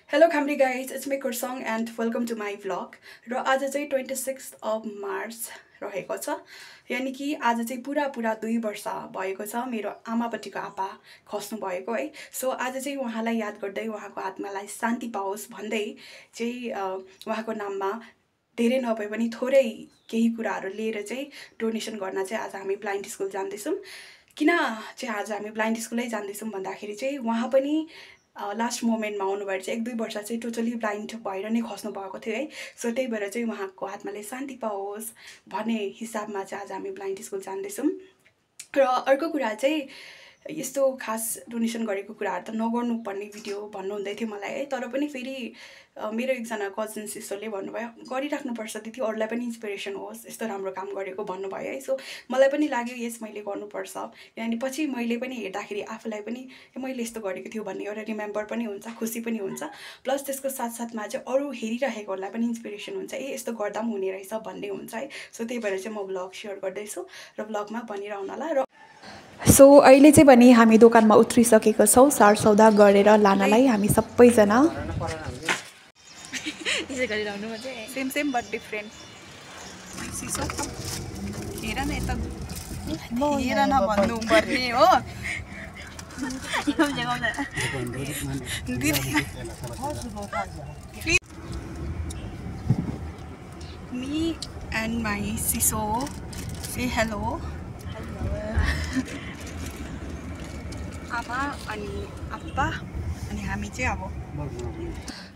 Hello Khamri guys, it's me Kursong and welcome to my vlog. र आज चाहिँ 26th of March रहेको छ। यानी कि आज चाहिँ पुरा 2 वर्ष भएको छ मेरो आमापट्टिको आपा खस्नु भएको है। सो आज चाहिँ उहाँलाई याद गर्दै उहाँको आत्मालाई शान्ति पाओस् भन्दै चाहिँ उहाँको नाममा धेरै नभए पनि थोरै केही कुराहरू लिएर चाहिँ डोनेसन गर्न चाहिँ आज हामी ब्लाइन्ड स्कुल जाँदैछौँ। किन चाहिँ आज हामी ब्लाइन्ड स्कुलै जाँदैछौँ भन्दाखेरि चाहिँ उहाँ पनि लास्ट मोमेन्टमा आउनु भएर चाहिँ 1-2 वर्ष चाहिँ टोटली ब्लाइन्ड भएर नै खस्नु भएको थियो है। सो त्यही भएर चाहिँ उहाँको आत्माले शान्ति पाओस् भन्ने हिसाबमा चाहिँ आज हामी ब्लाइन्ड स्कुल जाँदैछौँ। र अर्को कुरा चाहिँ यस्तो खास डोनेसन गरेको कुराहरू त नगर्नुपर्ने भिडियो भन्नुहुँदै थियो मलाई है। तर पनि फेरि मेरो एकजना कजन सिस्टरले भन्नुभयो गरिराख्नुपर्छ दिदी, अरूलाई पनि इन्सपिरेसन होस्, यस्तो राम्रो काम गरेको भन्नुभयो है। सो मलाई पनि लाग्यो यस मैले गर्नुपर्छ, यानि पछि मैले पनि हेर्दाखेरि आफूलाई पनि मैले यस्तो गरेको थियो भन्ने एउटा रिमेम्बर पनि हुन्छ, खुसी पनि हुन्छ। प्लस त्यसको साथसाथमा चाहिँ अरू हेरिरहेकोहरूलाई पनि इन्सपिरेसन हुन्छ, यस्तो गर्दा पनि हुने रहेछ भन्ने हुन्छ है। सो त्यही भएर चाहिँ म ब्लग सेयर गर्दैछु र ब्लगमा बनिरहनु होला। र सो अहिले चाहिँ भने हामी दोकानमा उत्रिसकेको छौँ सारसौदा गरेर लानलाई हामी सबैजना। Same same but different. हेर न यता, हेर न भन्नु पर्ने हो। Me and my siso say hello. आमा अनि आप्पा अनि हामी चाहिँ अब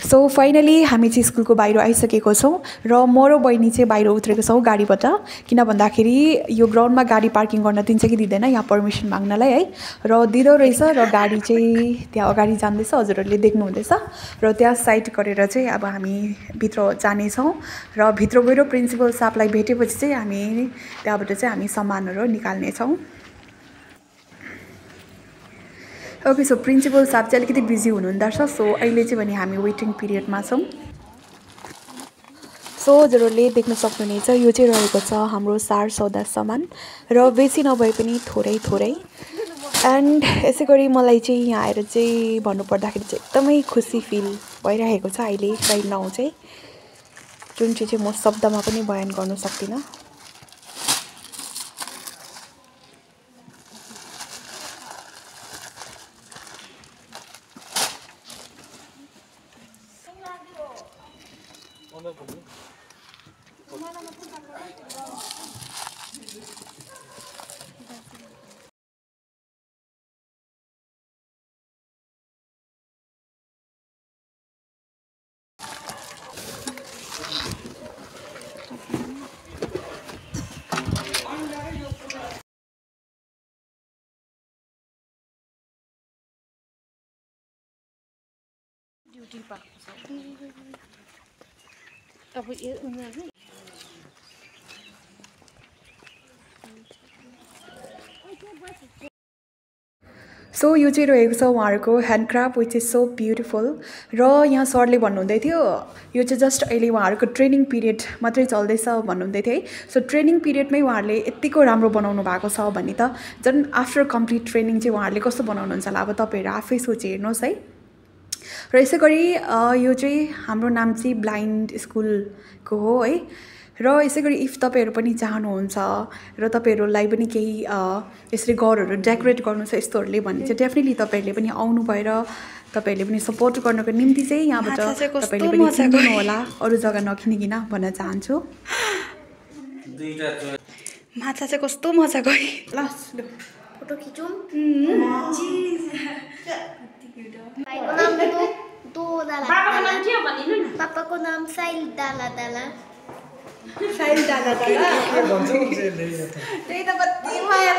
सो फाइनली हामी चाहिँ स्कुलको बाहिर आइसकेको छौँ र म र बहिनी चाहिँ बाहिर उत्रेको छौँ गाडीबाट। किन भन्दाखेरि यो ग्राउन्डमा गाडी पार्किङ गर्न दिन्छ कि दिँदैन यहाँ पर्मिसन माग्नलाई है। र दिँदो रहेछ र गाडी चाहिँ त्यहाँ अगाडि जाँदैछ, हजुरहरूले देख्नुहुँदैछ। र त्यहाँ साइड गरेर चाहिँ अब हामी भित्र जानेछौँ र भित्र गएर प्रिन्सिपल साहबलाई भेटेपछि चाहिँ हामी त्यहाँबाट चाहिँ हामी सामानहरू निकाल्नेछौँ। ओके, सो प्रिन्सिपल साहब चाहिँ अलिकति बिजी हुनुहुँदो रहेछ। सो अहिले चाहिँ भने हामी वेटिङ पिरियडमा छौँ। सो हजुरहरूले देख्न सक्नुहुनेछ यो चाहिँ रहेको छ हाम्रो सारसौदा सामान र बेसी नभए पनि थोरै। एन्ड यसै गरी मलाई चाहिँ यहाँ आएर चाहिँ भन्नुपर्दाखेरि चाहिँ एकदमै खुसी फिल भइरहेको छ अहिले राइट नाउ चाहिँ, जुन चाहिँ म शब्दमा पनि बयान गर्न सक्दिनँ। ड्युटी पाएको छ। सो यो चाहिँ रहेको छ उहाँहरूको ह्यान्डक्राफ्ट विच इज सो ब्युटिफुल। र यहाँ सरले भन्नुहुँदै थियो यो चाहिँ जस्ट अहिले उहाँहरूको ट्रेनिङ पिरियड मात्रै चल्दैछ भन्नुहुँदै थियो है। सो ट्रेनिङ पिरियडमै उहाँहरूले यत्तिको राम्रो बनाउनु भएको छ भने त झन् आफ्टर कम्प्लिट ट्रेनिङ चाहिँ उहाँहरूले कस्तो बनाउनुहुन्छ होला, अब तपाईँहरू आफै सोच हेर्नुहोस् है। र यसै गरी यो चाहिँ हाम्रो नाम चाहिँ ब्लाइन्ड स्कुलको हो है। र यसै गरी इफ तपाईँहरू पनि चाहनुहुन्छ र तपाईँहरूलाई पनि केही यसरी घरहरू डेकोरेट गर्नु छ यस्तोहरूले भने चाहिँ डेफिनेटली तपाईँहरूले पनि आउनु भएर तपाईँहरूले पनि सपोर्ट गर्नको निम्ति चाहिँ यहाँबाट तपाईँहरूले पनि चिन्नु होला, अरू जग्गा नकिनिकन भन्न चाहन्छु। माछा चाहिँ कस्तो मजाको है। ल फोटो खिचौँ। पापाको नाम साइल दाला दाला। साइल दाला दाला त्यही त कति माया।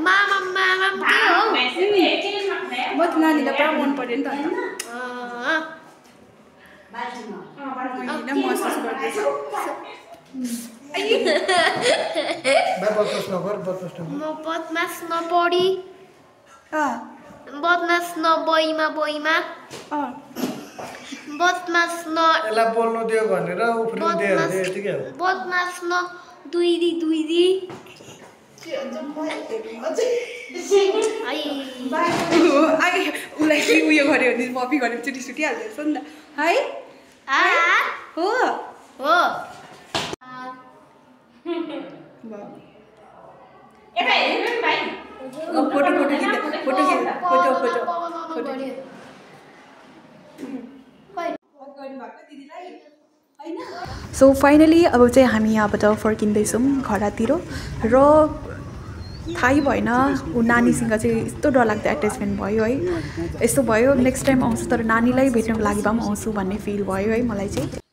मामा मामा के हो? म त नानीलाई पुरा मन पर्यो नि त अन्त महसुस गर्दैछु। म बदमास नपढी बदमास नबइमा बदमास न एला बोल्नु दियो भनेर उफ्रिदियो भने यतिकै हो। बदमास न दुईदी आई उसलाई उयो गऱ्यो भने मपी गऱ्यो भने चुटी सुटिहाल्छ नि त है हो हो फोटो सो फाइनली अब चाहिँ हामी यहाँबाट फर्किँदैछौँ घरतिर र थाहै भएन ऊ नानीसँग चाहिँ यस्तो डरलाग्दो एट्याचमेन्ट भयो है यस्तो भयो नेक्स्ट टाइम आउँछु तर नानीलाई भेट्नको लागि भए पनि आउँछु भन्ने फिल भयो है मलाई चाहिँ